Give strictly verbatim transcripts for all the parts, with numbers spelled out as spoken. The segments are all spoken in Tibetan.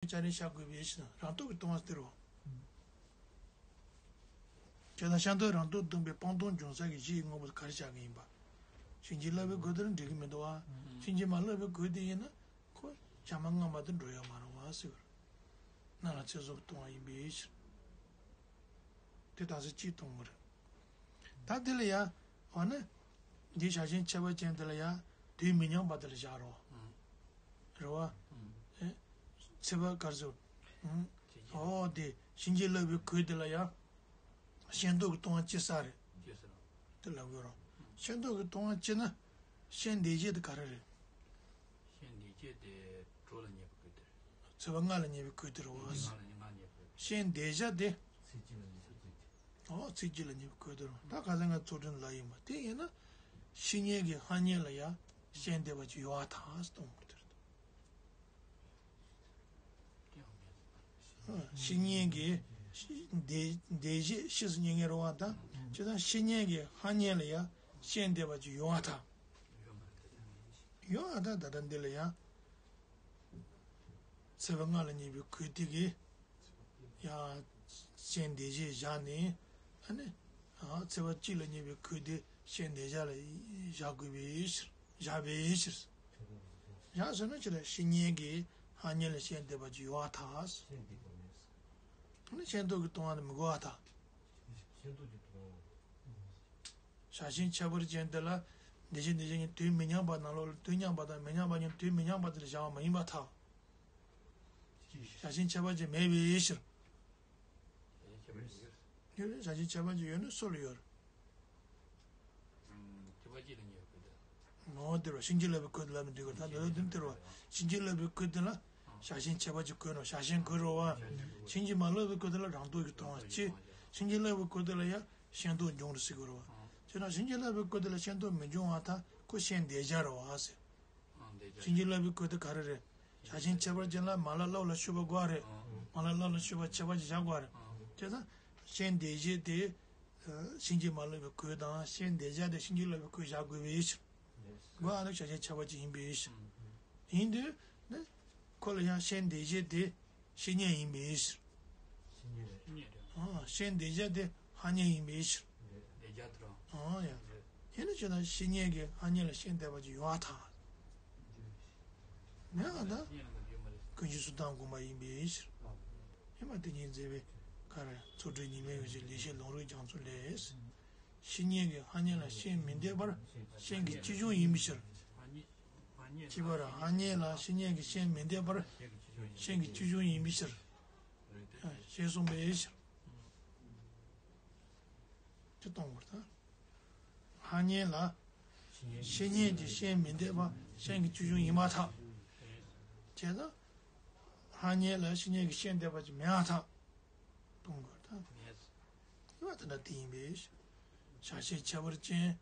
སྐྱ་རེངས་བཞག་དགོས་པའི་ཕྱིར་ན་རང་སྟོབས་ཀྱིས་སྟོང་བ་སྟེར་རོ། བྱས་ན་ཤིན་ཏུ་རང་སྟོབས་ལྡན་པའི་སྤངས་རྟོགས་འབྱུང་ས་གི་གཞི་ཡི་དངོས་པོ་དེ་ག་རེ་བཞག་གི་ཡིན་པ། བྱིན་གྱིས་བརླབས་པའི་གོས་དེ་ལ་འགྲིག་གི་མི་འདུག་བ། བྱིན་གྱིས་མ་བརླབས་པའི་གོས་དེ་ཡིན་ན་ཁོ་བྱ་མ་སྔ་མ་དེ་འགྲོ་ཡ་མ་རུང་བ་ཟེར་བ། སྣང་ལ་ཚེ་སྲོག་གཏོང་བ་ཡིན་པའི་ཕྱིར། དེ་དག་ས་གཅིག་གཏོང་གི་རེད། ད་དེ་ལ་ཡ། འོ་ན། འདི་ཞག་ཤིང་ཁྱད་པར་ཅན་དེ་ལ་ཡ། དུས་མི་མཉམ་པ་དེ་ལ་བཞག་རོགས། རེད་བ། ཨེ། ཚེས་པ་གར་སོ། ཨོ་དེ་བྱིན་གྱིས་བརླབས་པའི་གོས་དེ་ལ་ཡ། ཤིན་ཏུ་གི་སྟོང་བ་ཅི་ས་རེད། དེ་ལབ་དགོས་རོགས། ཤིན་ཏུ་གི་སྟོང་བ་ཅི་ན། ཤན་འདས་བྱེད་དེ་ག་རེ་རེད། ཤན་འདས་བྱེད་དེ་གྲོ་ལ་ཉེ་བའི་གོས་དེ་རེད། ཚེས་པ་ལྔ་ལ་ཉེ་བའི་གོས་དེ་རེད་བ། ལྔ་ལ་ཉེ་ལྔ་ཉེ་བའི་གོས། ཤན་འདས་བྱེད་དེ། ཚེས་གཅིག་ལ་ཉེ་བའི་གོས་དེ། ཨོ་ཚེས་གཅིག་ལ་ཉེ་བའི་གོས་དེ་རེད། ད་ག་ས་ང་ཚོ་དྲན་ལ་ཡིན་པ་དེ་ཡིན་ན། བཤེས་གཉེན་གྱི་ལྷང་ཉེ་ལ་ཡ། ཤན་འདས་པ་ཅིག་ཡོད་ཨ་ཐག་སྟོང་པར་དེ་རེད། བཤེས་གཉེན་གྱི་འདས་འདས་བྱེད་ཤེས་སུ་ཉེ་ངེས་རོ་བ་དང་། ཇི་ལྟར་བཤེས་གཉེན་གྱི་ལྷང་ཉེ་ལ་ཡ་ཤན་འདས་པ་ཅིག་ཡོང་བ་དང་། ཡོང་བ་དང་ད་ལྟ་འདི་ལ་ཡ། ཚེས་པ་ལྔ་ལ་ཉེ་བའི་གོས་དེ་གི་ཡ། ཤན་འདས་བྱེད་བཞག་ནས་ཨ་ནི། ཚེས་པ་གཅིག་ལ་ཉེ་བའི་གོས་དེ་ཤན་འདས་བྱེད་ལ་བཞག་དགོས་པའི་ཕྱིར། བཞག་པའི་ཕྱིར། བཞག་ཟེར་ན་ཅི་ལ་བཤེས་གཉེན་གྱི་ལྷང་ཉེ་ལ་ཤན་འདས་པ་ཅིག་ཡོད་བ་ཐག་ཨ་ནི་ཤན་སྟོབས་ཀྱིས་སྟོང་བ་ནི་མི་དགོས་བ་ཐག་ཞག་ཤིང་ཁྱད་པར་ཅན་དེ་ལ་འདས་བྱེད་འདས་བྱེད་གཉིས་དུས་མི་མཉམ་པ་ནང་ལོགས་ལ་དུས་མཉམ་པ་དང་མི་མཉམ་པ་གཉིས་དུས་མི་མཉམ་པ་དེ་ལ་བཞག་པ་མ་ཡིན་པ་ཐག་ཞག་ཤིང་ཁྱད་པར་ཅན་མེད་པའི་ཕྱིར། ཁྱད་པར་ཅན་ཡོད། ཡོད་རེད། ཞག་ཤིང་ཁྱད་པར་ཅན་ཡོད་ན་སུ་ལ་ཡོད་རེད། ཁྱད་པར་ཅན་ལ་ཉེ་བའི་གོས་དེ། ངོ་བོ་སྟེར་བ་བྱིན་གྱིས་བརླབས་པའི་གོས་དེ་ལ་མི་འགྲིག་གོ་ད་འདོད་དོན་སྟེར་བ་བྱིན་གྱིས་བརླབས་པའི་གོས་དེ་ལ་ཞག་ཤིང་ཁྱད་པར་ཅན་གོས་རོ། ཞག་ཤིང་གོས་རོ་བ། བྱིན་གྱིས་མ་བརླབས་པའི་གོས་དེ་ལ་རང་སྟོབས་ཀྱིས་སྟོང་བ་ཅི། བྱིན་གྱིས་བརླབས་པའི་གོས་དེ་ལ་ཡང་ཤན་སྟོབས་འབྱུང་རུ་སྲིད་དགོས་རོ་བ། བྱས་ན་བྱིན་གྱིས་བརླབས་པའི་གོས་དེ་ལ་ཤན་སྟོབས་མི་འབྱུང་བ་དང་ཁོ་ཤན་འདས་བྱེད་རོ་བ་ཟེར། བྱིན་གྱིས་བརླབས་པའི་གོས་དེ་ག་རེ་རེད། ཞག་ཤིང་ཁྱད་པར་ཅན་ལ་མ་ལ་བསླབ་ལ་ཞུགས་པ་དགོས་རེད། མ་ལ་བསླབ་ལ་ཞུགས་པ་ཁྱད་པར་ཅན་བཞག་དགོས་རེད། བྱས་ཙང་ཤན་འདས་བྱེད་དེ། བྱིན་གྱིས་མ་བརླབས་པའི་གོས་དང་ཤན་འདས་བྱེད་དེ་བྱིན་གྱིས་བརླབས་པའི་གོས་བཞག་དགོས་པའི་ཕྱིར། དགོས་ཨ་ནི་ཞག་ཤིང་ཁྱད་པར་ཅན་ཡིན་པའི་ཕྱིར། ཡིན་དུས་ནི། ཁོ་ལ་ཡང་ཤན་འདས་བྱེད་དེ། བཤེས་གཉེན་ཡིན་པའི་ཕྱིར། བཤེས་གཉེན་རེད། ཨ། ཤན་འདས་བྱེད་དེ་ལྷང་ཉེ་ཡིན་པའི་ཕྱིར། འདས་བྱེད་དེ་རང་། ཨ་ཡ། ཡིན་ན་བྱས་ན་བཤེས་གཉེན་གྱི་ལྷང་ཉེ་ལ་ཤན་འདས་པ་ཅིག་ཡོང་བ་ཐག་མེད་ཨ་ད། ཀུན་མཁྱེན་གསུང་སྟངས་དགོངས་པ་ཡིན་པའི་ཕྱིར། ཡིན་པ་དེ་ཉིད་མཛད་པའི་གར་ཚོགས་དྲུག་ཉི་མའི་འོད་ཀྱི་ལེགས་བཤད་ལམ་རིམ་རྒྱ་མཚོ་ལས། བཤེས་གཉེན་གྱི་ལྷང་ཉེ་ལ་ཤན་མི་འདས་པར་ཤན་གྱི་སྤྱི་གཞུང་ཡིན་པའི་ཕྱིར། གཅིག་པ་ར་ལྷང་ཉེ་ལ་བཤེས་གཉེན་གྱི་ཤན་མི་འདས་པར་ཤན་གྱི་སྤྱི་གཞུང་ཡིན་པའི་ཕྱིར། ཞེས་གསུངས་པའི་ཕྱིར། ཅི་གཏོང་བར་ཐལ། ལྷང་ཉེ་ལ། བཤེས་གཉེན་གྱི་ཤན་མི་འདས་པ་ཤན་གྱི་སྤྱི་གཞུང་ཡིན་པར་ཐལ། བྱས་ཙང་། ལྷང་ཉེ་ལ་བཤེས་གཉེན་གྱི་ཤན་འདས་པ་ཅིག་མེད་པར་ཐལ། གཏོང་དགོས་ད། ཡོད་པ་དེ་འདྲ་དེ་ཡིན་པས། ཞག་ཤིང་ཁྱད་པར་ཅན།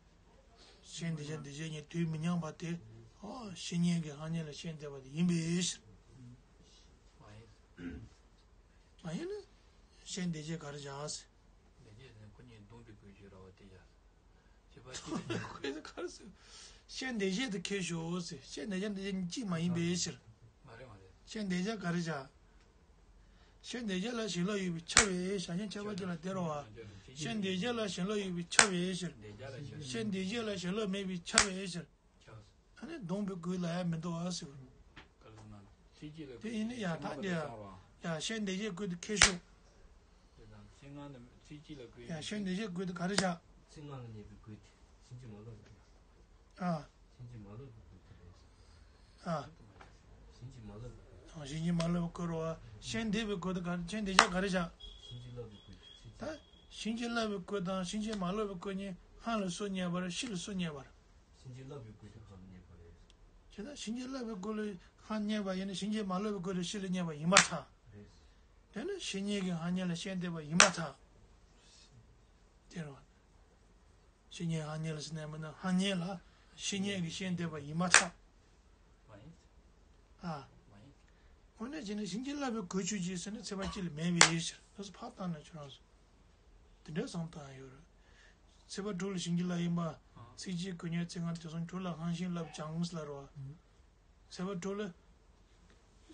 ཤན་འདས་བྱེད་འདས་བྱེད་གཉིས་དུས་མི་མཉམ་པ་དེ། ཨོ་བཤེས་གཉེན་གྱི་ལྷང་ཉེ་ལ་ཤན་འདས་པ་དེ་ཡིན་པའི་ཕྱིར། མ་ཡིན་ན། ཤན་འདས་བྱེད་ག་རེ་བྱ་ཟེར། འདས་བྱེད་ཟེར་ཁོ་གཉིས་བསྡོམས་པའི་དགོས་ཀྱི་ར་བ་དེ་བྱ། ཁོས་ག་རེ་ཟེར། ཤན་འདས་བྱེད་དེ་ཁྱེར་ཤོག་ཟེར། ཤན་འདས་བྱེད་འདས་བྱེད་གཉིས་གཅིག་མ་ཡིན་པའི་ཕྱིར། མ་རེད་མ་རེད། ཤན་འདས་བྱེད་ག་རེ་བྱ། ཤན་འདས་བྱེད་ལ་བྱིན་རླབས་ཡོད་པས་ཁྱབ་པའི་ཞག་ཤིང་ཁྱད་པར་ཅན་ལ་དེ་རོ་བ། ཤན་འདས་བྱེད་ལ་བྱིན་རླབས་ཡོད་པས་ཁྱབ་པའི་ཕྱིར། ཤན་འདས་བྱེད་ལ་བྱིན་རླབས་མེད་པས་ཁྱབ་པའི་ཕྱིར། ཨ་ནི་བསྡོམས་པའི་དགོས་ལ་ཡང་མི་འདུག་ཨ་ཟེར། དེ་ཡིན་ན་ཡང་ད་འདི་ཡ་ཤན་འདས་བྱེད་དགོས་དེ་ཁྱེར་ཤོག་ཡ་ཤན་འདས་བྱེད་དགོས་དེ་ག་རེ་བྱ། ཚིག་ངག་ལ་ཉེ་བའི་དགོས་དེ་ཕྱིན་ཅི་མ་ལོག་ཡིན་པ། ཨ། ཕྱིན་ཅི་མ་ལོག་གི་དགོས་དེ་རེད། ཨ། ཕྱིན་ཅི་མ་ལོག་གི་དགོས་དེ་རེད། ཕྱིན་ཅི་མ་ལོག་གི་དགོས་རོ། ཤན་འདས་པའི་དགོས་དེ་ག་རེ། ཤན་འདས་བྱེད་ག་རེ་བྱ། ཕྱིན་ཅི་ལོག་གི་དགོས་དེ་ཕྱིན་ཅི། ད། ཕྱིན་ཅི་ལོག་པའི་དགོས་དང་ཕྱིན་ཅི་མ་ལོག་པའི་དགོས་གཉིས་ལྷང་ལ་སུ་ཉེ་བར་ཕྱི་ལ་སུ་ཉེ་བར། ཕྱིན་ཅི་ལོག་པའི་དགོས་དེ་ལྷང་ལ་ཉེ་བ་རེད། བྱས་ན་ཕྱིན་ཅི་ལོག་པའི་དགོས་ལ་ལྷང་ཉེ་བ་ཡིན་ན་ཕྱིན་ཅི་མ་ལོག་པའི་དགོས་དེ་ཕྱི་ལ་ཉེ་བ་ཡིན་པར་ཐལ། རེད། དེ་ནི་བཤེས་གཉེན་གྱི་ལྷང་ཉེ་ལ་ཤན་འདས་པ་ཡིན་པར་ཐལ། དེ་རེད་བ། བཤེས་གཉེན་ལྷང་ཉེ་ལ་ཟེར་ནས་མིན་ན་ལྷང་ཉེ་ལ་བཤེས་གཉེན་གྱི་ཤན་འདས་པ་ཡིན་པར་ཐལ། མ་ཡིན། ཨ། མ་ཡིན། འོ་ན་བྱས་ན་བྱིན་གྱིས་བརླབས་པའི་གོས་ཆོས་ཅན་ཟེར་ན་ཚེས་པ་གཅིག་ལ་མེད་པའི་ཕྱིར། ད་ཕར་བཏང་ན་ཁྱོད་རང་ཚོ། དེ་འདྲའི་བསམ་བཏང་ཡོད་རེད། ཚེས་པ་དྲུག་ལ་བྱིན་གྱིས་བརླབས་ཡིན་པ། ཚེས་གཅིག་གོས་ཉེ་ཚེས་ལྔ་དེ་གསུམ་དྲུག་ལ་ལྷང་ཞིང་བརླབས་ཀྱང་ཟེར་ལ་རོ། ཚེས་པ་དྲུག་ལ།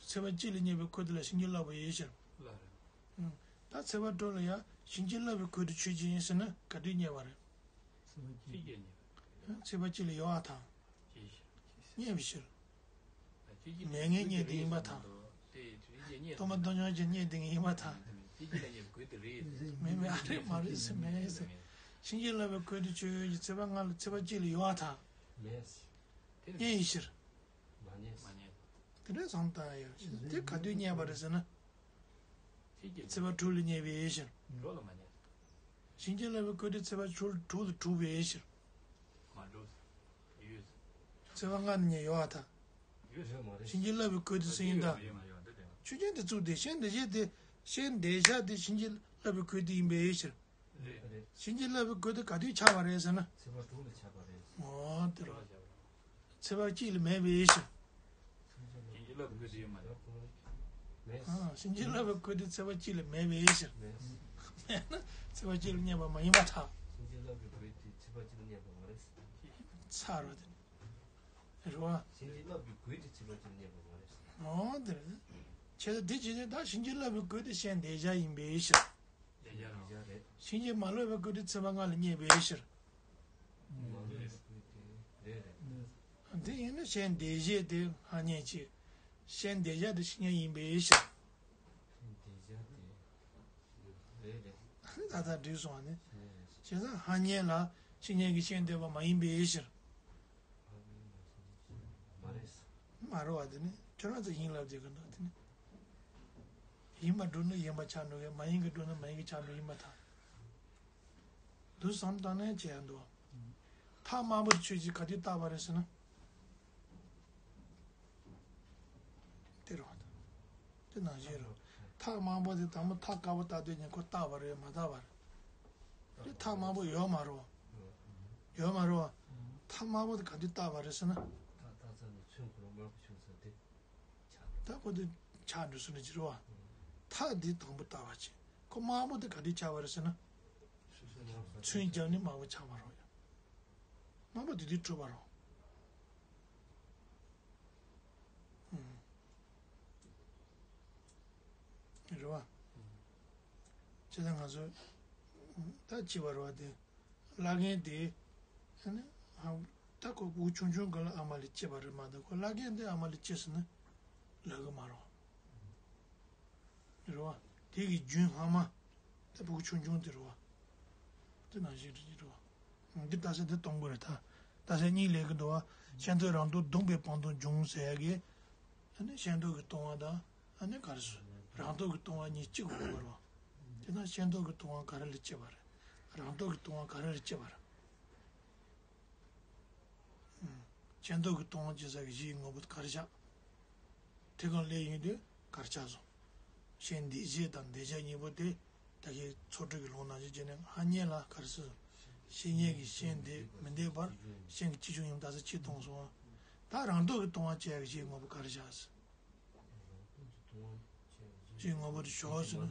ཚེས་པ་གཅིག་ལ་རྙེད་པའི་གོས་དེ་ལ་བྱིན་གྱིས་བརླབས་པ་ཡིན་ཕྱིར། ལགས་རེད། ཨང་། ད་ཚེས་པ་དྲུག་ལ་ཡང་བྱིན་གྱིས་བརླབས་པའི་གོས་དེ་ཆོས་ཅན་ཡིན་ཟེར་ན་ག་དུས་རྙེད་པ་རེད། ཚེས་པ་གཅིག་ལ་རྙེད་པ། ཨང་། ཚེས་པ་གཅིག་ལ་ཡོད་པར་ཐལ། ཅིའི་ཕྱིར། རྙེད་པའི་ཕྱིར། མེད་ངེས་རྙེད་དེ་ཡིན་པར་ཐལ། སྟོང་པ་སྟོང་ཉིད་ཅན་རྙེད་དེ་ཡིན་པར་ཐལ། མེད་མེད་ཨ་རེད་མ་རེད་ཟེར་མེད་ཟེར། བྱིན་གྱིས་བརླབས་པའི་གོས་དེ་ཆོས་ཅན་ཚེས་པ་ལྔ་ལ་ཚེས་པ་གཅིག་ལ་ཡོད་པར་ཐལ། རྙེད་པའི་ཕྱིར། དེ་འདྲའི་བསམ་བཏང་ཡ་དེ་ག་དུས་རྙེད་པ་རེད་ཟེར་ན། ཚེས་པ་དྲུག་ལ་རྙེད་པའི་ཕྱིར། བྱིན་གྱིས་བརླབས་པའི་གོས་དེ་ཚེས་པ་དྲུག་ལ་གྲུབ་པའི་ཕྱིར། ཚེས་པ་ལྔ་ནས་རྙེད་ཡོད་པར་ཐལ། བྱིན་གྱིས་བརླབས་པའི་གོས་དེ་སུ་ཡིན་དང་། ཆོས་ཅན་དེ་གཙུག་དེ་སྤྱན་འདི་བཞེས་དེ་སྤྱན་འདི་བཞེས་དེ་བྱིན་གྱིས་བརླབས་པའི་གོས་དེ་ཡིན་པའི་ཕྱིར། བྱིན་གྱིས་བརླབས་པའི་གོས་དེ་ག་དུས་ཆགས་པ་རེད་ཟེར་ན། ཚེས་པ་དྲུག་ལ་ཆགས་པ་རེད། འོ་དེ་རེད། ཚེས་པ་གཅིག་ལ་མེད་པའི་ཕྱིར། བྱིན་གྱིས་བརླབས་པའི་གོས་དེ་ཡོད་མ་རེད། ཨ། བྱིན་གྱིས་བརླབས་པའི་གོས་དེ་ཚེས་པ་གཅིག་ལ་མེད་པའི་ཕྱིར། མེད་ན་ཚེས་པ་གཅིག་ལ་རྙེད་པ་མ་ཡིན་པར་ཐལ། བྱིན་གྱིས་བརླབས་པའི་གོས་དེ་ཚེས་པ་གཅིག་ལ་རྙེད་པ་མ་རེད། ཚར་བ་དེ་ནི། རེད་བ། བྱིན་གྱིས་བརླབས་པའི་གོས་དེ་ཚེས་པ་གཅིག་ལ་རྙེད་པ་མ་རེད། འོ་དེ་རེད། བྱས་ཙང་དེ་ཅི་ནས་ད་བྱིན་གྱིས་བརླབས་པའི་གོས་དེ་སྤྱན་འདི་བཞེས་ཡིན་པའི་ཕྱིར། བྱིན་གྱིས་མ་བརླབས་པའི་གོས་དེ་ཚེས་པ་ལྔ་ལ་རྙེད་པའི་ཕྱིར། དེ་ཡིན་ན་སྤྱན་འདི་བཞེས་དེ་ཧ་རྙེད་ཅིག་སྤྱན་འདི་བཞེས་དེ་བཤེས་གཉེན་ཡིན་པའི་ཕྱིར། ད་ལྟ་འགྲིག་སོང་བ་ནི། བྱས་ཙང་ཧ་རྙེད་ལ་བཤེས་གཉེན་གྱི་སྤྱན་འདི་བ་མ་ཡིན་པའི་ཕྱིར། མ་རེད། མ་རེད་བ་དེ་ནི་ཁྱོད་རང་ཚོ་ཡིན་ལབ་བསྡད་ཀྱི་འདུག་དེ་ནི། ཡིན་པ་སྒྲུབ་ན་ཡིན་པ་ཆགས་འགྲོ་གི། མ་ཡིན་གྱི་སྒྲུབ་ན་མ་ཡིན་གྱི་ཆགས་འགྲོ་ཡིན་པར་ཐལ། འདུག་བསམ་བཏང་ནས་བྱས་ཡ་འདུག་བ། ཐག་དམར་པོ་དེ་ཆོས་ཅན་ག་དུས་བཏགས་པ་རེད་ཟེར་ན། དེ་རེད་བ། དེ་ནང་བཞིན་རེད། ཐག་དམར་པོ་དེ་དང་པོ་ཐག་དཀར་པོ་བཏགས་དུས་ཉིན་ཁོ་བཏགས་པ་རེད་མ་བཏགས་པ་རེད། དེ་ཐག་དམར་པོ་ཡོད་མ་རེད་བ། ཡོད་མ་རེད་བ། ཐག་དམར་པོ་དེ་ག་དུས་བཏགས་པ་རེད་ཟེར་ན། ད་ཁོ་དེ་ཆགས་འགྲོ་སོང་ན་ཅི་རེད་བ། ཐག་འདི་དང་པོ་བཏགས་པ་ཅིག་ཁོ་དམར་པོ་དེ་ག་དུས་ཆགས་པ་རེད་ཟེར་ན། ཚོན་བརྒྱབ་ནས་དམར་པོ་ཆགས་པ་རེད་ཡ། དམར་པོ་དེ་དུས་གྲུབ་པ་རེད། ཨང་། རེད་བ། བྱས་ཙང་ང་ཚོ་ད་བྱིས་པ་རེད་བ་དེ། བླ་རྒན་དེ། ཨ་ནི། ཧ། ད་ཁོ་བུ་ཆུང་ཆུང་སྒང་ལ་ཨ་མ་ལས་སྐྱེས་པ་རེད་མ་གཏོགས་ཁོ་བླ་རྒན་དེ་ཨ་མ་ལས་སྐྱེས་ཟེར་ན། ལབ་གི་མ་རེད། རེད་བ། དེ་གི་རྒྱུན་སྔ་མ། ད་བུ་ཆུང་ཆུང་དེ་རེད་བ། དེ་ནང་བཞིན་རེད་རེད་བ། འདི་ལྟ་ས་དེ་གཏོང་དགོས་རེད་ད། ལྟ་ས་གཉིས་ལས་ཀྱི་འདུག་བ། ཤེས་འདོད་རང་སྟོབས་གདུང་བས་སྤང་ལྟུང་འབྱུང་ཟེར་ཡ་གི། ཨ་ནི་ཤེས་འདོད་ཀྱི་ལྟུང་བ་དང་། ཨ་ནི་ག་རེ་ཟེར། རང་སྟོབས་ཀྱི་ལྟུང་བ་གཉིས་གཅིག་དགོས་པ་རེད་བ། དེ་ན་ཤེས་འདོད་ཀྱི་ལྟུང་བ་ག་རེ་ལ་སྐྱེས་པ་རེད། རང་སྟོབས་ཀྱི་ལྟུང་བ་ག་རེ་ལ་སྐྱེས་པ་རེད། ཨུམ། ཤེས་འདོད་ཀྱི་ལྟུང་བ་སྐྱེ་ས་གི་གཞིའི་དངོས་པོ་དེ་ག་རེ་ཆགས། དེ་གང་ལས་ཡིན་དུས་ག་རེ་ཆགས་སོང་། སྤྱན་འདི་བཞེས་དང་འདི་བཞེས་གཉིས་པོ་དེ་ད་གིན་ཚོགས་དྲུག་གི་ལུང་ནང་བཞིན་བྱས་ནས་ཧ་རྙེད་ལ་ག་རེ་ཟེར། བཤེས་གཉེན་གྱི་སྤྱན་དེ་མི་འདེགས་པར་སྤྱན་གྱི་ལྕེ་ཆུང་ཡིན་ད་ས་ཅི་མཐོང་སོང་། ད་རང་སྟོབས་ཀྱི་ལྟུང་བ་སྐྱེ་ཡག་གི་གཞིའི་དངོས་པོ་ག་རེ་ཆགས་སོང་། ཅེས་དངོས་པོ་དེ་ཞོག་ཟེར་ན།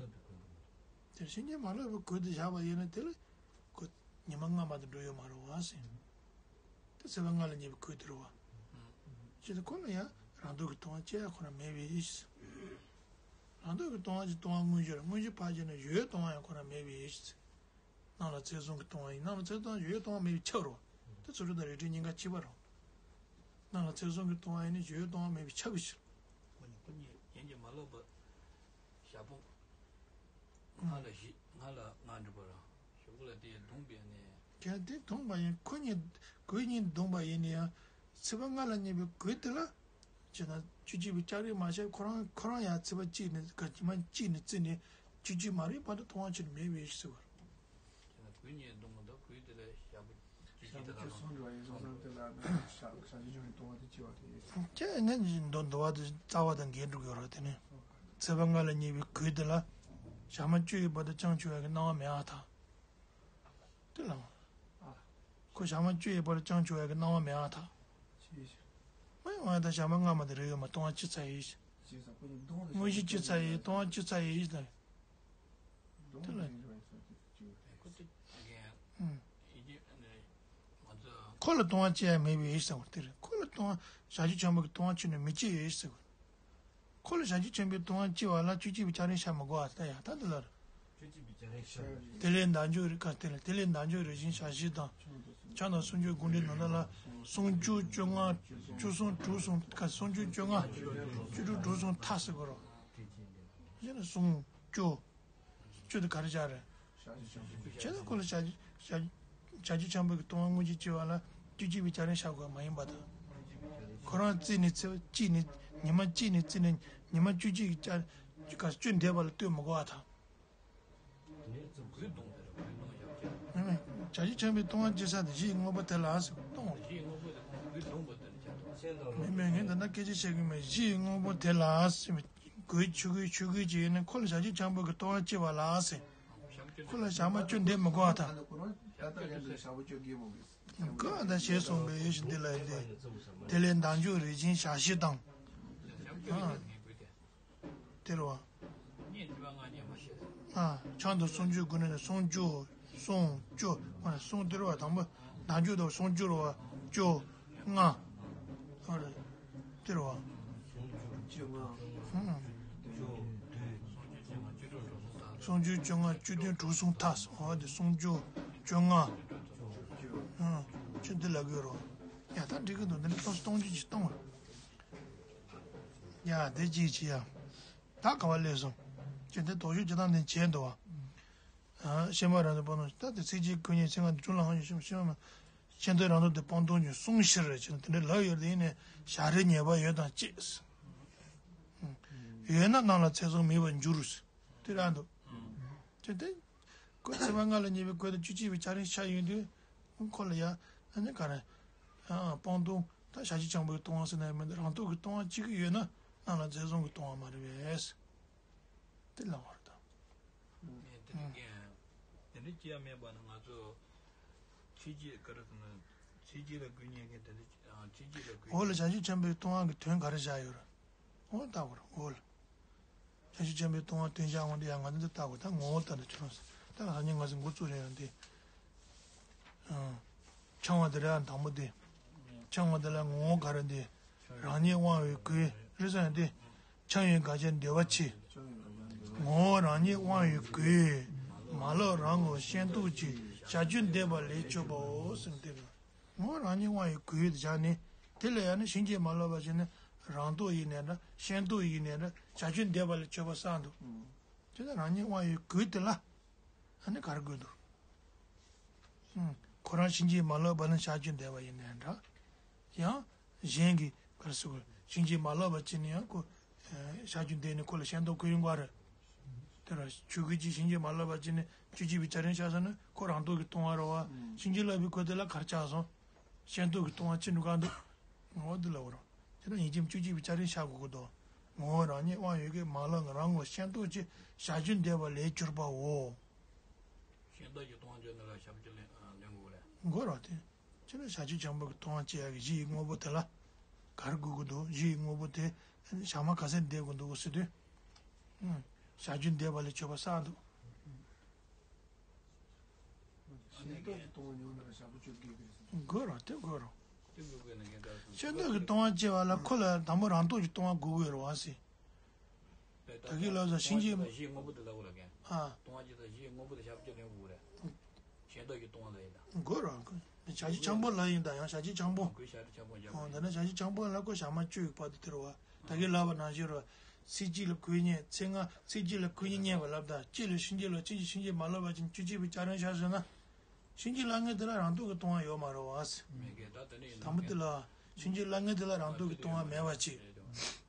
དེར་བཤེས་གཉེན་མ་ལུས་པའི་གོས་དེ་བཞག་པ་ཡིན་ན་དེ་ལ་ཁོ་ཉི་མ་སྔ་མ་དང་འགྲོ་ཡོད་མ་རེད་བ་ཟེར། དེ་ཚེས་པ་ལྔ་ལ་རྙེད་པའི་གོས་དེ་རེད་བ། ཅེས་དེ་ཁོ་ལ་ཡང་རང་སྟོབས་ཀྱི་ལྟུང་བ་སྐྱེ་ཡག་ཁོ་རང་མེད་པའི་ཡིད་ཟེར། རང་སྟོབས་ཀྱི་ལྟུང་བ་ཅེས་ལྟུང་བ་དངོས་གཞི་རེད། དངོས་གཞི་ཕར་བྱས་ན་ཡོད་ལྟུང་བ་ཡང་ཁོ་རང་མེད་པའི་ཡིད་ཟེར། སྣང་ལ་ཚེ་བཟུང་གི་ལྟུང་བ་ཡིན། སྣང་ལ་ཚེ་བཟུང་ཡོད་ལྟུང་བ་མེད་པའི་ཆ་རོ། དེ་ཚོ་རུ་དང་རིགས་འགྲེ་གཉིས་ཀ་གཅིག་པ་རོ། སྣང་ལ་ཚེ་བཟུང་གི་ལྟུང་བ་ཡིན་ནི་ཡོད་ལྟུང་བ་མེད་པའི་ཆ་གི་ཕྱིར། ཁོ་ནི་ཁོ་གཉིས་རྒྱན་གྱིས་མ་ལོག་པ། ཞག་པོ། ང་ལ་བཞི་ང་ལ་ང་འགྲུབ་པ་རང་ཞོགས་པ་ལ་དེ་བརྡུངས་པས་ནས། ཀྱང་དེ་བརྡུངས་པ་ཡིན་ཁོ་གཉིས་གོས་གཉིས་བརྡུངས་པ་ཡིན་ནི་ཡང་། ཚེས་པ་ལྔ་ལ་རྙེད་པའི་གོས་དེ་ལ། བྱས་ན་བཅུ་གཅིག་པའི་ལྕགས་རིས་མ་བྱས་ཁོ་རང་ཁོ་རང་ཡང་ཚེས་པ་གཅིག་ནས་ག་ཉི་མ་གཅིག་ནས་བརྩིས་ནས་བཅུ་གཅིག་མ་རེད་བར་དུ་ལྟུང་བ་ཕྱིར་མེད་པའི་ཕྱིར་ཟེར་བ་རེད། དེ་ན་གོས་གཉིས་བརྡུངས་པ་དང་གོས་དེ་ལ་ཞག་པོ་བཅུ་གཅིག་དེ་ལ་ལོངས་སོང་དེ་ལ་ནི་ཞག་ཞག་བཅུ་གཅིག་ནས་ལྟུང་བ་དེ་སྐྱེ་བ་དེ་ཡིན། ཁྱེད་ནི་འདུ་འདུ་བ་དེ་རྩ་བ་དང་འགལ་འགྲོ་གི་ཡོད་རེད་དེ་ནི། ཚེས་པ་ལྔ་ལ་རྙེད་པའི་གོས་དེ་ལ་ཞག་མ་བཅུ་ཡི་བར་དུ་བཅིངས་ཆོག་ཡ་གི་སྣང་བ་མེད་པར་ཐལ། དེ་ལ། ཁོ་ཞག་མ་བཅུ་ཡི་བར་དུ་བཅིངས་ཆོག་ཡ་གི་སྣང་བ་མེད་པར་ཐལ། མ་ཡོང་ཡ་ད་ཞག་མ་སྔ་མ་དེ་རེད་ཡོད་མ་ལྟུང་བ་ཅི་ཚ་ཡིས། དངོས་གཞི་ཅི་ཚ་ཡིས་ལྟུང་བ་ཅི་ཚ་ཡིས་ད། དེ་ལ། ཁོ་ལ་ལྟུང་བ་སྐྱེ་ཡ་མེད་པའི་ཡིད་ཟེར་བ་དེ་རེད། ཁོ་ལ་ལྟུང་བ་ཞག་བཅུ་ཆེན་པོ་གི་ལྟུང་བ་ཆུད་ནས་མི་སྐྱེ་ཡིད་ཟེར་བ། ཁོ་ལ་བྱང་ཆུབ་ཆེན་པོའི་ལྟུང་བ་བགྱིས་པ་ལ་བཅུ་གཅིག་པའི་སྐྱ་རེངས་བྱ་མི་དགོས་པ་ལྟ་ཡ་ད་འདི་ལ་རེད། བཅུ་གཅིག་པའི་སྐྱ་རེངས་བྱ། དེ་ལས་བདག་འཇུག་རེ་ཁ་དེ་ལ་དེ་ལས་བདག་འཇུག་རེ་ཞིང་བྱ་བཞི་དང་། ཕྱག་དང་སུམ་ཅུ་དགུ་འདྲེས་ནང་ལ་ལ་སུམ་ཅུ་བཅོ་ལྔ་བཅུ་གསུམ་དྲུག་གསུམ་ཁ་སུམ་ཅུ་བཅོ་ལྔ་བཅུ་དྲུག་དྲུག་གསུམ་ཐ་ཟེར་དགོས་རོ། གཞི་ནས་སུམ་ཅུ། བཅུ་དེ་ག་རེ་བྱ་རེད། བྱས་ན་ཁོ་ལ་བྱ་བྱ་བྱ་ཆུ་ཆེན་པོ་གི་ལྟུང་བ་དངོས་གཞི་བགྱིས་པ་ལ་བཅུ་གཅིག་པའི་སྐྱ་རེངས་བྱ་དགོས་མ་ཡིན་པ་དང་། ཁོ་རང་བརྩིས་ནས་ཚེས་པ་གཅིག་ནས་ཉི་མ་གཅིག་ནས་བརྩིས་ནས་ཉི་མ་བཅུ་གཅིག་གི་སྐྱ་ག་བཅུ་འདས་པ་ལ་ལྟོས་མི་དགོས་པ་དང་། མེད་མེད། བྱ་ཆུ་ཆེན་པོའི་ལྟུང་བ་བགྱིས་ས་དེ་གཞི་ཡི་དངོས་པོ་དེ་ལ་ཟེར་ལྟུང་བ། མེད་མེད་ངས་འདི་ན་སྐད་ཆ་བཤད་གི་མེད་གཞི་ཡི་དངོས་པོ་དེ་ལ་ཟེར། གོས་ཆོས་གོས་ཆོས་གོས་ཅིག་ཡིན་ན་ཁོ་ལ་བྱ་ཆུ་ཆེན་པོ་གི་ལྟུང་བ་བགྱིས་པ་ལ་ཟེར། ཁོ་ལ་ཞག་མ་བཅུ་འདས་མི་དགོས་པ་དང་། ཀ་ད་ཞེས་གསུངས་པའི་ཡུལ་ཞིག་འདི་ལ་ཡིན་ཏེ། དེ་ལས་བདག་འཇུག་རེ་ཆེན་བྱ་བཞི་དང་། ཨ། དེ་རུ་བ། ཨ། ཆང་དང་སུམ་ཅུ་དགུ་ནས་སུམ་ཅུ། སུམ་ཅུ། སུམ་དེ་རུ་བ་དང་པོ། བདག་འཇུག་དང་སུམ་ཅུ་རུ་བ། བཅོ་ལྔ། ཨ་རེ། དེ་རུ་བ། སུམ་ཅུ་བཅོ་ལྔ་བཅུ་བདུན། སུམ་ཅུ་བཅོ་ལྔ་བཅུ་བདུན་དྲུག་གསུམ་ཐ་སོང་། འོ་དེ་སུམ་ཅུ་བཅོ་ལྔ། ཨང་། ཁྱོད་འདི་ལ་དགོས་རོ། ཡ་ད་འགྲིག་གི་འདུག་འདི་ནི་སྟོང་སྟོང་ཅི་ཅི་གཏོང་བ། ཡ་དེ་ཅི་ཅི་ཡ། ད་ག་བ་སླེབས་སོང་། ཁྱོད་འདི་དོགས་གཞུག་ཅི་དང་ནི་བྱས་འདུག་བ། ཨ་ཤེས་པ་རང་དུ་སྤང་ལྟུང་ད་དེ་ཚིག་གཅིག་ཁོ་གཉིས་ཚིག་ལྔ་འདི་ཅུང་ལ་ཧང་ཞིག་ཤེས་པ་མ། ཤེས་འདོད་རང་དུ་དེ་སྤང་ལྟུང་གི་གསུང་ཕྱིར་རེ་བྱས་ན་དེ་འདྲའི་ལབ་ཡོད་དེ་ཡིན་ནས་བྱ་རེ་ཉེས་པ་ཡོད་དང་བཅས། ཡོད་ན་རྣམས་ལ་ཚད་བཟུང་མེད་པར་འགྱུར། དེ་རང་དུ། ཁྱོད་དེ། ཁོ་ཚེས་པ་ལྔ་ལ་ཉེས་པའི་གོས་དང་བཅུ་གཅིག་པའི་སྐྱ་རེངས་ཤར་ཡོང་དུས། ཁོ་ལ་ཡ། ཨ་ནི་ག་རེ། ཨ་སྤང་ལྟུང་། ད་བྱ་ཆུ་ཆེན་པོའི་ལྟུང་བ་ཟེར་ན་ཡང་མི་འདུག་རང་སྟོབས་ཀྱི་ལྟུང་བ་གཅིག་གི་ཡོད་ན་རྣམས་ལ་ཚད་བཟུང་གི་ལྟུང་བ་མ་རེད་པས། དེ་ལ་བར་དང་། ངས་དེ་འདྲ་རྐྱེན། དེ་འདྲ་སྐྱེ་ཡ་མེད་པ་ན་ང་ཚོ། ཚེས་གཅིག་ག་རེ་ཟེར་ན། ཚེས་གཅིག་ལ་གོས་རྙེད་མཁན་དེ་འདྲ་ཚེས་གཅིག་ལ་གོས། འོ་ལ་བྱ་ཆུ་ཆེན་པོའི་ལྟུང་བ་གི་དོན་ག་རེ་བཞག་ཡོད་རེད། འོ་ལྟ་བར་འོ་ལ། བྱ་ཆུ་ཆེན་པོའི་ལྟུང་བ་དོན་བྱ་འོང་དེ་ཡང་ང་ཚོ་འདི་ལྟ་དགོས་ད་ངོ་བོ་ལྟ་ན་ཆོག་ད་ལ་ཧ་ཉེ་ང་ཚོ་འགོ་བཙུགས་རེ་ཡང་དེ། ཨང་། འཆང་བ་དེ་རེད་ཨང་དང་པོ་དེ། འཆང་བ་དེ་ལ་ངོ་བོ་ག་རེ་འདི། རང་ཉིད་དབང་བའི་གོས་རེད་ཟེར་ཡང་དེ། འཆང་བའི་དགག་བྱ་འདོད་པ་ཆེ། ངོ་བོ་རང་ཉིད་དབང་བའི་གོས། མ་ལོག་རང་ངོ་ཤེས་རྟོགས་ཀྱི་བྱ་རྒྱུ་འདོད་པ་ལས་སྐྱོབ་པའོ་ཟེར་ཏེ། ངོ་བོ་རང་ཉིད་དབང་བའི་གོས་དེ་བྱ་ནི། དེ་ལ་ཡང་ནི་ཕྱིན་ཅི་མ་ལོག་པ་བྱས་ནས་རང་སྟོབས་ཡིན་ནའི་འདྲ་ཤེས་རྟོགས་ཡིན་ནའི་འདྲ་བྱ་རྒྱུ་འདོད་པ་ལས་སྐྱོབ་པ་བསགས་འདུག་དེ་ལ་རང་ཉིད་དབང་བའི་གོས་དེ་ལ། ཨ་ནི་ག་རེ་དགོས་འདུག་ཁོ་རང་ཕྱིན་ཅི་མ་ལོག་པ་ལ་བྱ་རྒྱུ་འདོད་པ་ཡིན་ནའི་འདྲ། ཡང་གཞན་གྱི་ག་རེ་ཟེར་དགོས་ཕྱིན་ཅི་མ་ལོག་པ་ཅི་ནས་ཡང་ཁོ། བྱ་རྒྱུ་འདོད་ནས་ཁོ་ལ་ཤེས་རྟོགས་གོས་ཡིན་པ་རེད། དེ་ར་ཆོས་གོས་ཀྱི་ཕྱིན་ཅི་མ་ལོག་པ་ཅི་ནས་བཅུ་གཅིག་པའི་སྐྱ་རེངས་ཤར་སོང་ན་ཁོ་རང་སྟོབས་ཀྱིས་ལྟུང་བ་རེད་བ། ཕྱིན་ཅི་ལོག་པའི་གོས་དེ་ལ་ག་རེ་ཆགས་སོང་། ཤེས་རྟོགས་ཀྱིས་ལྟུང་བ་ཅི་འདུག་ག་འདུག་ངོ་བོ་འདི་ལ་འོ་རང་། དེ་ལ་ཡིན་གཅིག་མིན་གཅིག་བཅུ་གཅིག་པའི་སྐྱ་རེངས་ཤར་དགོས་ཀྱི་འདུག་ངོ་བོ་རང་ཉིད་དབང་ཡོད་ཀྱི་མ་ལོག་རང་ངོ་ཤེས་རྟོགས་ཀྱི་བྱ་རྒྱུ་འདོད་པ་ལས་གྱུར་པའོ། ཤེས་རྟོགས་ཀྱི་ལྟུང་བ་བརྗོད་ན་ལ་ཞབས་ཀྱི་ལེན་ལེན་དགོས་རེད། དགོས་རེད་དེ། ཁྱེད་ནི་བྱ་རྒྱུ་ཆེན་པོ་གི་ལྟུང་བ་སྐྱེ་ཡག་གི་གཞི་ཡི་དངོས་པོ་དེ་ལ་ག་རེ་དགོས་ཀྱི་འདུག་གཞི་ཡི་དངོས་པོ་དེ་ཞག་མ་ག་ཚོད་འདས་དགོས་འདུག་ཟེར་དུས། བྱ་རྒྱུ་འདོད་པ་ལས་གྱུར་པ་བསགས་འདུག་ཤེས་རྟོགས་ཀྱི་ལྟུང་བ་ཉུང་ན་ཞག་པོ་བཅོ་བརྒྱད་ཀྱི་རེད། དགོས་རེད་དེ་དགོས་རེད། དེ་དགོས་དགོས་ན་ངས་ད་ཤེས་རྟོགས་ཀྱི་ལྟུང་བ་སྐྱེ་བ་ལ་ཁོ་ལ་དང་པོ་རང་སྟོབས་ཀྱི་ལྟུང་བ་དགོས་དགོས་རེད་བ་ཟེར། ད་གིན་ལབ་ས་ཤིང་གི་ལྟུང་བ་ཅི་ལྟར་གཞི་དངོས་པོ་དེ་ལབ་དགོས་ལ་ཀན། ཨ། ལྟུང་བ་ཅི་ལྟར་གཞི་དངོས་པོ་དེ་ཞག་པོ་བཅོ་ལེན་དགོས་རེད། ཤེས་རྟོགས་ཀྱི་ལྟུང་བ་ལ་ཡིན་ད། དགོས་རེད། བྱ་རྒྱུ་ཆེན་པོ་ལ་ཡིན་ད་ཡང་བྱ་རྒྱུ་ཆེན་པོ། དགོས་བྱ་རྒྱུ་ཆེན་པོ་འཇམ་པོ་ཨོ་ཡིན། ད་ནི་བྱ་རྒྱུ་ཆེན་པོ་ལ་ཁོ་ཞག་མ་བཅུ་ཡི་བར་དུ་དེ་རེད་བ། ད་གིན་ལབ་པ་ནང་བཞིན་རེད། ཚེས་གཅིག་ལ་གོས་རྙེད་ཚེས་ལྔ་ཚེས་གཅིག་ལ་གོས་རྙེད་རྙེད་པ་ལབ་ད་གཅིག་ལ་ཕྱིན་ཅི་ལོག་གཅིག་གིས་ཕྱིན་ཅི་མ་ལོག་པ་ཅིན་བཅུ་གཅིག་པའི་སྐྱ་རེངས་ཤར་ཟེར་ན། ཕྱིན་ཅི་ལོག་ངེས་དེ་ལ་རང་སྟོབས་ཀྱི་ལྟུང་བ་ཡོད་མ་རེད་བ། མེད་གི་ད་དེ་ནས་ཡིན་དང་པོ་དེ་ལ། ཕྱིན་ཅི་ལོག་ངེས་དེ་ལ་རང་སྟོབས་ཀྱི་ལྟུང་བ་མེད་པ་ཅིག་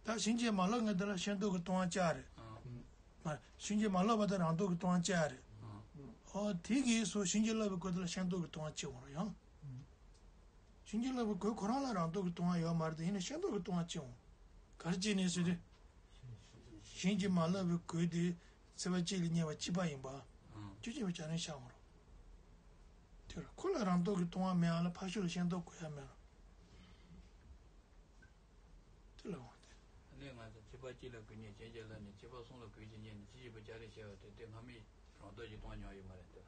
ད་ཕྱིན་ཅི་མ་ལོག་ངེས་དེ་ལ་ཤེས་རྟོགས་ཀྱི་ལྟུང་བ་བཅའ་རེད། མ་ཕྱིན་ཅི་མ་ལོག་པ་དེ་རང་སྟོབས་ཀྱི་ལྟུང་བ་བཅའ་རེད། ཨོ་དེ་གིས་སུ་ཕྱིན་ཅི་ལོག་པའི་གོས་དེ་ལ་ཤེས་རྟོགས་ཀྱི་ལྟུང་བ་ཅིག་འོང་རེད་ཡང་། ཕྱིན་ཅི་ལོག་པའི་གོས་ཁོ་རང་ལ་རང་སྟོབས་ཀྱི་ལྟུང་བ་ཡོད་མ་རེད་དེ་ཡིན་ན་ཤེས་རྟོགས་ཀྱི་ལྟུང་བ་ཅིག་འོང་། ག་རེ་བྱས་ནས་ཟེར་དུས། ཕྱིན་ཅི་མ་ལོག་པའི་གོས་དེ་ཚེས་པ་གཅིག་ལ་རྙེད་པ་གཅིག་པ་ཡིན་པ། བཅུ་གཅིག་པའི་སྐྱ་རེངས་ཤར་འོང་རོགས། དེར་ཁོ་ལ་རང་སྟོབས་ཀྱི་ལྟུང་བ་མེད་ཨ་ལ་ཕར་ཕྱོགས་ལ་ཤེས་རྟོགས་དགོས་ཡ་མེད་རོགས། དེ་ལ་འོང་སྟེ། ཨ་ནི་ང་ཚོ་ཚེས་པ་གཅིག་ལ་གོས་རྙེད་ཕྱིན་ཅི་ལོག་ནས་ཚེས་པ་གསུམ་ལ་གོས་ཅིག་རྙེད་ནས་བཅུ་གཅིག་པའི་སྐྱ་རེངས་ཤར་བ་དེ་དེ་སྔ་མའི་རང་སྟོབས་ཀྱི་ལྟུང་བ་ཉོ་ཡོད་མ་རེད་དེ།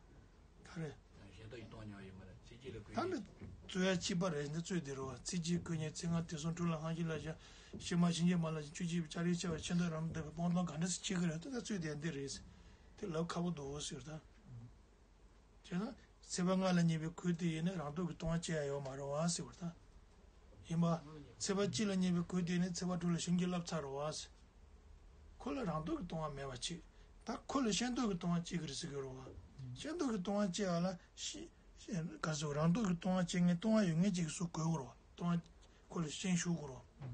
ག་རེ། གཞན་དག་གིས་སྟོང་ཉོ་ཡོད་མ་རེད། ཚིག་གཅིག་ལ་གོས་ད་ནི་གཉིས། རྩོད་ཡ་གཅིག་པ་རེད། འདི་རྩོད་དེ་རོ། ཚིག་གཅིག་གོས་གཉིས། ཚིག་ལྔ་དུས་གསུམ་འཁྲུལ་ལ་སྔ་ཕྱི་ལ་བཞག་ཕྱི་མ་ཕྱིན་ཆད་མ་ལ་བཞག་བཅུ་གཅིག་པའི་ཆ་རེ་བྱ་བ་ཆེ་འདོད་རང་འདོད་པའི་སྤོང་ལྡོག་ག་འདྲ་སེ་བྱེད་ཀྱི་རེད། ད་ད་རྩོད་དེ་འདི་རེད། དེ་ལབ་ཁག་པོ་འདུག་ཟེར་ད། བྱས་ན་ཚེས་པ་ལྔ་ལ་རྙེད་པའི་གོས་དེ་ཡིན་ན་རང་སྟོབས་ཀྱིས་སྟོང་བ་སྐྱེ་ཡ་ཡོད་མ་རེད་བ་ཟེར་བ་ད། ཡིན་པ། ཚེས་པ་གཅིག་ལ་རྙེད་པའི་གོས་དེ་ནི་ཚེས་པ་དྲུག་ལ་བྱིན་གྱིས་བརླབས་ཚར་རེད་བ་ཟེར། ཁོ་ལ་རང་སྟོབས་ཀྱིས་སྟོང་བ་མེད་པ་ཅིག་ད་ཁོ་ལ་ཤེས་རྟོགས་ཀྱིས་སྟོང་བ་སྐྱེ་གི་རེད་ཟེར་གྱི་རེད་བ། ཤེས་རྟོགས་ཀྱིས་སྟོང་བ་སྐྱེ་བ་ལ་ཤེས། ཤེས་ག་ཟེར་རང་སྟོབས་ཀྱིས་སྟོང་བ་སྐྱེ་མཁན་སྟོང་བ་ཡོད་མཁན་ཅིག་གིས་སུ་གོ་གི་རེད་བ། སྟོང་བ་ཁོ་ལ་ཤེས་ཞུགས་གི་རེད་བ།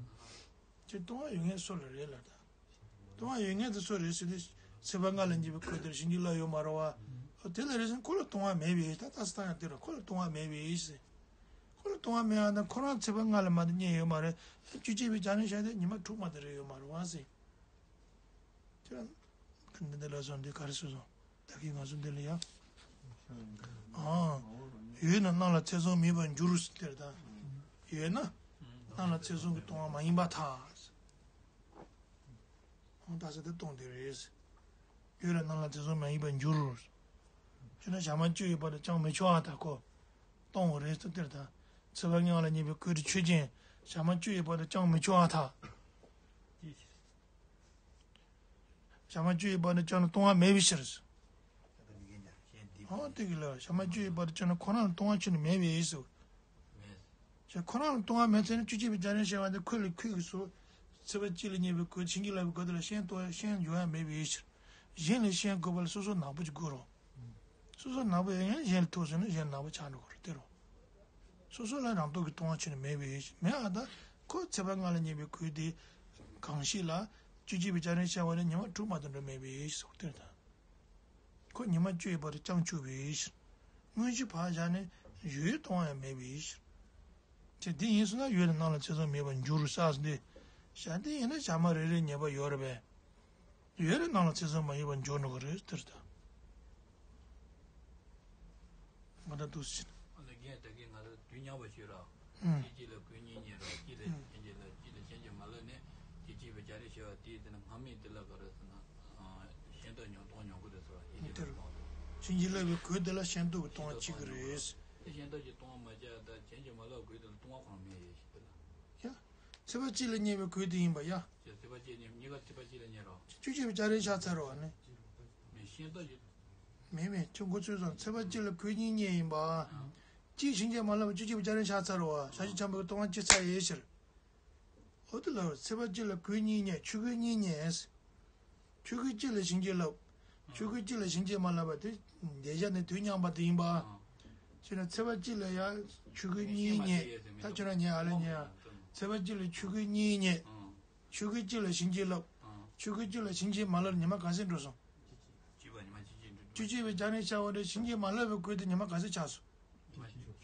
ཅེས་སྟོང་བ་ཡོད་མཁན་སུ་ལ་རེད་ལ་ད། སྟོང་བ་ཡོད་མཁན་དེ་སུ་རེད་ཟེར་དུས། ཚེས་པ་ལྔ་ལ་རྙེད་པའི་གོས་དེར་བྱིན་གྱིས་བརླབས་ཡོད་མ་རེད་བ། ཨོ་དེ་ལ་རེད་ཟེར་ན་ཁོ་ལ་སྟོང་བ་མེད་པས་ད་ལྟ་སྟངས་ཡང་དེ་རེད། ཁོ་ལ་སྟོང་བ་མེད་པས་ཟེར། ཁོ་ལ་སྟོང་བ་མེད་ཡང་ན་ཁོ་རང་ཚེས་པ་ལྔ་ལ་མ་གཏོགས་རྙེད་ཡོད་མ་རེད། བཅུ་གཅིག་པའི་བྱ་རིམ་བྱ་དེ་ཉི་མ་དྲུག་མ་གཏོགས་རེད་ཡོད་མ་རེད་བ་ཟེར། དེ་ལ་འདི་འདི་ལ་སོང་འདི་ག་རེ་སོ་སོ་ད་གིན་ང་ཚོ་འདི་ལ་ཡ། ཨང་། ཡོད་ན་སྣང་ལ་ཚད་བཟུང་མེད་པར་འགྱུར་ཟེར་དེར་ད། ཡོད་ན། སྣང་ལ་ཚད་བཟུང་གི་སྟོང་བ་མ་ཡིན་པར་ཐལ། ཨང་ད་ས་དེ་སྟོང་དེ་རེད། ཡོད་ལ་སྣང་ལ་ཚད་བཟུང་མ་ཡིན་པར་འགྱུར། ཡོད་ན་ཞག་མ་བཅུ་ཡོད་པ་དང་ཅང་མི་འཆོལ་བ་ད་ཁོ། སྟོང་བ་རེད་ཟེར་དེར་ད། ཚེས་པ་ལྔ་ལ་རྙེད་པའི་གོས་དེ་ཆོས་ཅན། ཞག་མ་བཅུ་ཡོད་པ་དང་ཅང་མི་འཆོལ་བར་ཐལ། ཞག་མ་བཅུ་ཡོད་པ་དང་ཅང་ལ་སྟོང་བ་མེད་པའི་ཕྱིར། ཨོ་དེ་གི་ལ་ཞག་མ་བཅུ་ཡོད་པ་དང་ཅང་ལ་ཁོ་རང་ལ་སྟོང་བ་ཆོས་ནི་མེད་པའི་ཕྱིར། ཞག་ཁོ་རང་ལ་སྟོང་བ་མེད་ཚེ་ན་བཅུ་གཅིག་པའི་བྱ་རིམ་བྱ་བ་དེ་ཁོ་ལ་ཁོ་གི་སོ། ཚེས་པ་གཅིག་ལ་རྙེད་པའི་གོས་བྱིན་གྱིས་བརླབས་པའི་གོས་དེ་ལ་ཤེས་རྟོགས་ཤེས་འགྱུར་ཡ་མེད་པའི་ཕྱིར། གཞན་ལས་ཤེས་དགོས་པ་ལ་སོ་སོ་ནག་པོ་ཅིག་དགོས་རོ། སོ་སོ་ནག་པོ་ཡོད་ཡང་གཞན་ལ་ཐུག་སོང་ན་གཞན་ནག་པོ་ཆགས་འགྲོ་གི་རེད་དེ་རོ། སོ་སོ་ལ་རང་སྟོབས་ཀྱིས་སྟོང་བ་ཆོས་ནི་མེད་པའི་མེད་ཨ་ད། ཁོ་ཚེས་པ་ལྔ་ལ་རྙེད་པའི་གོས་དེ། གང་ཞིག་ལ། བཅུ་གཅིག་པའི་བྱ་རིམ་བྱ་བ་ནི་ཉི་མ་དྲུག་མ་གཏོགས་འགྲོ་མེད་པའི་ཟེར་དེ་ད། ཁོ་ཉི་མ་བཅུ་ཡོད་པ་དེ་ཅང་ཆོག་པའི་ཕྱིར། དངོས་གཞི་ཕར་བཞག་ནས་ཡོད་སྟོང་བ་ཡང་མེད་པའི་ཕྱིར། དེ་དེ་ཡིན་སོང་ན་ཡོད་ལ་སྣང་ལ་ཚད་བཟུང་མེད་པར་འགྱུར་ཟེར་འདི། བྱ་དེ་ཡིན་ན་བྱ་མ་རེ་རེ་ཉེས་པ་ཡོད་རེད་པས། ཡོད་རེད་སྣང་ལ་ཚད་བཟུང་མ་ཡིན་པར་འགྱུར་འགྲོ་གི་རེད་དེར་ད། མ་ད་འདུག་ཟེར། ཨ་ནི་རྒན་ད་གིན་ང་ཚོ་དུས་མཉམ་པ་ཞུས་ར། ཨུམ། གཅིག་གཅིག་ལ་གོས་གཉིས་རྙེད་ར། གཅིག་ལ་ཨུམ། ཕྱིན་ཅི་ལ་གཅིག་ལ་ཕྱིན་ཅི་མ་ལ་ནི་གཅིག་གཅིག་པའི་བྱ་རིམ་བྱེད་པ་དེའི་དེ་ནི་སྔ་མའི་དེ་ལ་ག་རེ་ཟེར་ན། ཤེས་རྟོགས་མྱོང་སྟོང་མྱོང་གི་རེད་ཟེར་བ་ཡིན་གྱི་རེད་དེ་རུ། སྟོང་དུ། ཕྱིན་ཅི་ལ་བའི་གོས་དེ་ལ་ཤེས་རྟོགས་ཀྱི་སྟོང་བ་གཅིག་གི་རེད། དེ་ཤེས་རྟོགས་ཀྱི་སྟོང་བ་མ་བྱས་ད་ཕྱིན་ཅི་མ་ལ་གོས་དེ་ལ་སྟོང་བ་གང་མེད་ཡེ་ཞིག་དེ་ལ། ཡ། ཚེས་པ་གཅིག་ལ་རྙེད་པའི་གོས་དེ་ཡིན་པ་ཡ། ཚེས་པ་གཅིག་ནས་གཉིས་ཀ་ཚེས་པ་གཅིག་ལ་རྙེད་རོགས། བཅུ་གཅིག་པའི་བྱ་རིམ་བཞག་ཚར་བ་ནི། མི་ཤེས་ལྟ་ཞིག་མེད་མེད་ཁྱོད་མགོ་ཚོས་སོང་། ཚེས་པ་གཅིག་ལ་གོས་གཉིས་རྙེད་ཡིན་པ། ཨང་། གཅིག་ཕྱིན་ཅི་མ་ལ་བ་བཅུ་གཅིག་པའི་བྱ་རིམ་བཞག་ཚར་བ་ཞག་གཅིག་འཁྱམས་པའི་སྟོང་བ་སྐྱེ་ཚར་ཡེ་ཕྱིར། འོ་དེ་ལ་ཚེས་པ་གཅིག་ལ་གོས་གཉིས་རྙེད་ཆོས་གོས་གཉིས་རྙེད། ཆོས་གོས་གཅིག་ལ་ཕྱིན་ཅི་ལ། ཆོས་གོས་གཅིག་ལ་ཕྱིན་ཅི་མ་ལ་བ་དེ། འདས་ཞག་ནི་དུས་མཉམ་པ་དེ་ཡིན་པ། ཨང་། ཁྱོད་ན་ཚེས་པ་གཅིག་ལ་ཡ་ཆོས་གོས་གཉིས་རྙེད། ད་ཁྱོད་རང་ཉལ་ཨ་ལས་ཉལ་ཨ། ཚེས་པ་གཅིག་ལ་ཆོས་གོས་གཉིས་རྙེད། ཨང་། ཆོས་གོས་གཅིག་ལ་ཕྱིན་ཅི་ལ། ཨང་། ཆོས་གོས་གཅིག་ལ་ཕྱིན་ཅི་མ་ལ་ཉི་མ་ག་ཚོད་འགྲོ་སོང་། བཅུ་གཅིག་པ་ཉི་མ་བཅུ་གཅིག་འགྲོ། བཅུ་གཅིག་པའི་བྱ་རིམ་བྱ་བ་རེད་ཕྱིན་ཅི་མ་ལ་བའི་གོས་དེ་ཉི་མ་ག་ཚོད་ཆགས་སོང་། ཉི་མ་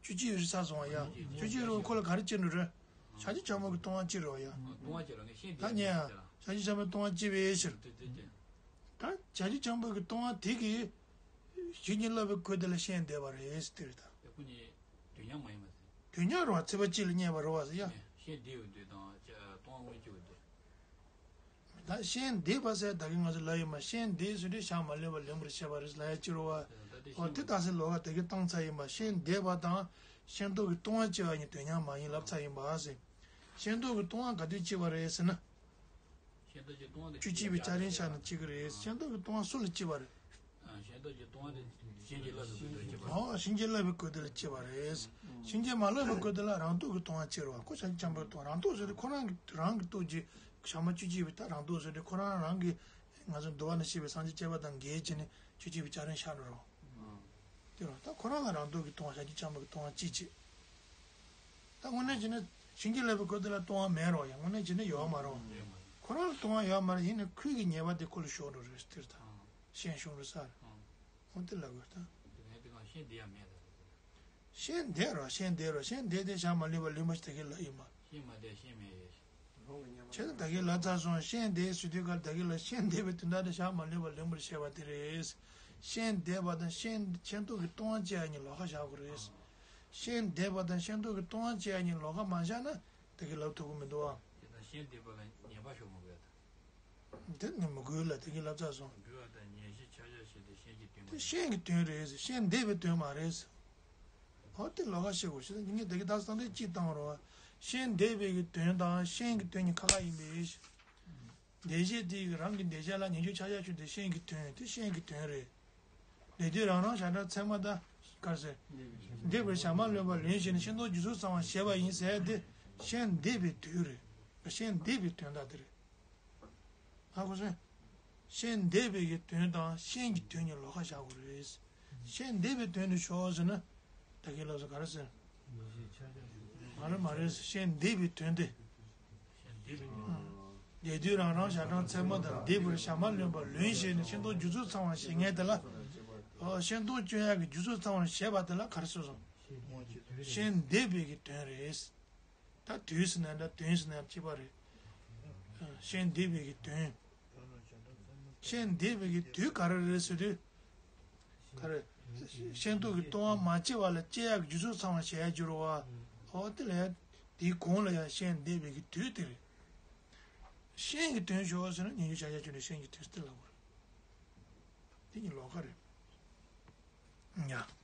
བཅུ་གཅིག་རེད་ཆགས་སོང་བ་ཡ། བཅུ་གཅིག་རེད་བ་ཁོ་ལ་ག་རེ་བྱེད་འགྲོ་རེད། བྱ་རྒྱུ་ཆེན་པོ་གི་སྟོང་བ་གཅིག་རེད་བ་ཡ། སྟོང་བ་གཅིག་རེད་ངས་ཤེས་ད་ཉེ་ཡ། བྱ་རྒྱུ་ཆེན་པོའི་སྟོང་བ་གཅིག་པའི་ཕྱིར། དེ་དེ་དེ། ད་བྱ་རྒྱུ་ཆེན་པོ་གི་སྟོང་བ་དེ་གིས། བྱིན་གྱིས་བརླབས་པའི་གོས་དེ་ལ་ཤེས་འདས་པ་རེད་ཟེར་དེ་རེད་ད། དེ་ཁོ་གཉིས་དུས་མཉམ་མ་ཡིན་པ་ཟེར། དུས་མཉམ་རེད་བ་ཚེས་པ་གཅིག་ལ་རྙེད་པ་རེད་བ་ཟེར་ཡ། ཤེས་འདས་པའི་དུས་དང་སྟོང་བ་སྔོན་གྱི་དུས། ད་ཤེས་འདས་པ་ཟེར་ད་གིན་ང་ཚོ་ལབ་ཡིན་པ་ཤེས་འདས་ཟེར་དུས་ཞག་མ་ལུས་པ་ལོན་པར་བྱེད་པ་རེད་ལབ་ཡ་ཅི་རེད་བ། འོ་དེ་ད་ཟེར་ལོ་ག་ད་གིན་བཏང་ཚར་ཡིན་པ་ཤེས་འདས་པ་དང་ཤེས་རྟོགས་ཀྱི་སྟོང་བ་སྐྱེ་བ་གཉིས་དུས་མཉམ་མ་ཡིན་ལབ་ཚར་ཡིན་པ་ཟེར། ཤེས་རྟོགས་ཀྱི་སྟོང་བ་ག་དུས་སྐྱེ་བ་རེད་ཟེར་ན། ཤེས་རྟོགས་ཀྱི་སྟོང་བ་དེ་བཅུ་གཅིག་པའི་བྱ་རིམ་བཞག་ན་གཅིག་གི་རེད། ཤེས་རྟོགས་ཀྱི་སྟོང་བ་སུ་ལ་སྐྱེ་བ་རེད། ཤེས་རྟོགས་ཀྱི་སྟོང་བ་དེ་བྱིན་གྱིས་བརླབས་པའི་གོས་དེ་ལ་སྐྱེ་བ་རེད། ཨོ་བྱིན་གྱིས་བརླབས་པའི་གོས་དེ་ལ་སྐྱེ་བ་རེད། བྱིན་གྱིས་མ་བརླབས་པའི་གོས་དེ་ལ་རང་སྟོབས་ཀྱི་སྟོང་བ་སྐྱེ་རེད་བ། ཁོ་བྱ་རྒྱུ་ཆེན་པོའི་སྟོང་རང་སྟོབས་ཟེར་དུས་ཁོ་རང་གི་རང་གི་སྟོབས་ཀྱིས་ཞག་མ་བཅུ་གཅིག་པའི་ད་རང་སྟོབས་ཟེར་དུས་ཁོ་རང་རང་གི་ང་ཚོ་འདུལ་བ་ནས་བཤད་པའི་སངས་རྒྱས་བསྐྱེད་པ་དང་འགལ་བྱས་ནས་བཅུ་གཅིག་པའི་བྱ་རིམ་བཞག་འགྲོ་རོགས། དེ་རོ་ད་ཁོ་རང་ལ་རང་སྟོབས་ཀྱི་སྟོང་བ་བྱ་རྒྱུ་ཆེན་པོ་གི་སྟོང་བ་གཅིག་བྱེད། ད་དངོས་གནས་བྱས་ན་བྱིན་གྱིས་བརླབས་པའི་གོས་དེ་ལ་སྟོང་བ་མེད་རོགས་ཡ། དངོས་གནས་བྱས་ན་ཡོད་མ་རོགས། ཁོ་རང་ལ་སྟོང་བ་ཡོད་མ་རེད། ཡིན་ནའི་ཁོའི་གི་ཉེས་པ་དེ་ཁོ་ལ་ཞོག་འགྲོ་རེད་སྟེར་དང་། ཤན་ཤུང་རུ་སར། འོ་དེ་ལ་དགོས་དང་། དེ་ནས་དེ་གང་ཤན་དེ་ཡང་མེད་ལ། ཤན་དེ་རོ་ཤན་དེ་རོ་ཤན་དེ་དེ་ཞག་མ་ལུས་པ་ལུས་མ་ཞིག་ད་གི་ལ་ཡིན་པ། ཤན་མ་དེ་ཤན་མེད་ཡེ། ཁྱེད་ད་གི་ལ་ཚ་སོང་ཤན་དེ་སུ་དུས་གར་ད་གི་ལ་ཤན་དེ་བའི་དོན་དག་དེ་ཞག་མ་ལུས་པ་ལུས་མར་བཤད་པ་དེ་རེད། ཤན་དེ་བ་དང་ཤན་ཤན་ཏོག་གི་ལྟུང་བ་བཅས་ཡ་གཉིས་ལོགས་ཀ་བཞག་དགོས་རེད། ཤན་དེ་བ་དང་ཤན་ཏོག་གི་ལྟུང་བ་བཅས་ཡ་གཉིས་ལོགས་ཀ་མ་བཞག་ན་ད་གི་ལབ་ཐུབ་ཀྱི་མི་འདུག་ཨ། དེ་དང་ཤན་དེ་བ་ལ་ཉེས་པ་ཤོར་མ་དགོས་ད། དེ་ནི་མི་དགོས་ལ་དེ་གི་ལབ་ཚར་སོང་། དགོས་པ་དང་ཉེས་ཤེས་ ཆ་བཞག་བྱས་ཏེ་ཤན་གྱི་དོན་མ་དེ་ཡིན། ཤན་གྱི་དོན་རེད། ཤན་འདས་པའི་དོན་མ་རེད། ཨོ་དེ་ལོགས་ཀ་བཤད་དགོས་ཤེས། ངས་དེ་གི་ད་བསམ་གཏན་གཅིག་བཏང་རོགས། ཤན་འདས་པའི་གི་དོན་དང་ཤན་གྱི་དོན་གཉིས་ཁ་ཁ་ཡིན་པས། འདས་བྱས་དེ་གི་རང་གི་འདས་བྱས་ལ་ཉེ་རྒྱུ་ཆ་བཞག་ཆུ་དེ་ཤན་གྱི་དོན་དེ་ཤན་གྱི་དོན་རེད། འདས་དུས་རང་རང་བྱ་བྲལ་ཚད་མ་དང་ག་རེ་ཟེར། འདས་པར་བྱ་མ་ལོན་པར་ལོན་ཞེས་ནས་ཤེས་རྟོགས་རྒྱུ་ཚོད་ཚང་བར་བྱེད་པ་ཡིན་ཟེར་ཏེ། ཤན་འདས་པའི་དོན་རེད། ཤན་འདས་པའི་དོན་དག་དེ་རེད། ཧ་གོ་སོང་། ཤན་འདས་པའི་གི་དོན་དང་ཤན་གྱི་དོན་གཉིས་ལོགས་ཀ་བཞག་དགོས་རེད། ཤན་འདས་པའི་དོན་དུ་ཞོག་ཟེར་ན། ད་གིན་ལབ་ས་ག་རེ་ཟེར། མ་རེད་མ་རེད། ཤན་འདས་པའི་དོན་དེ། འདས་དུས་རང་རང་བྱ་བྲལ་ཚད་མ་དང་འདས་པར་བྱ་མ་ལོན་པར་ལོན་ཞེས་ནས་ཤེས་རྟོགས་རྒྱུ་ཚོད་ཚང་བར་བྱེད་མཁན་དེ་ལ། ཨོ་ཤེས་རྟོགས་སྐྱོན་ཡག་གི་རྒྱུ་ཚོད་ཚང་བར་བྱེད་པ་དེ་ལ་ག་རེ་ཟེར་སོང་། ཤན་འདས་པའི་གི་དོན་རེད། ད་དུས་ཟེར་ན་འདྲ་དོན་ཟེར་ན་གཅིག་པ་རེད། ཤན་འདས་པའི་གི་དོན། ཤན་འདས་པའི་གི་དུས་ག་རེ་རེད་ཟེར་དུས། ག་རེ། ཤན་རྟོགས་ཀྱི་ལྟུང་བ་མ་སྐྱེས་པ་ལ་སྐྱེ་ཡག་གི་རྒྱུ་ཚོད་ཚང་བ་བྱེད་ཡག་རྒྱུ་རུ་བ། ཨོ་དེ་ལ་ཡང་དེའི་གོང་ལ་ཡང་ཤན་འདས་པའི་གི་དུས་དེ་རེད། ཤན་གྱི་དོན་ཞོག་ཟེར་ན་ཉེ་རྒྱུ་ཆ་བཞག་ཆུ་དེ་ཤན་གྱི་དོན་དེ་ལབ་དགོས་རེད། དེ་གཉིས་ལོགས་ཀ་རེད། ཡ།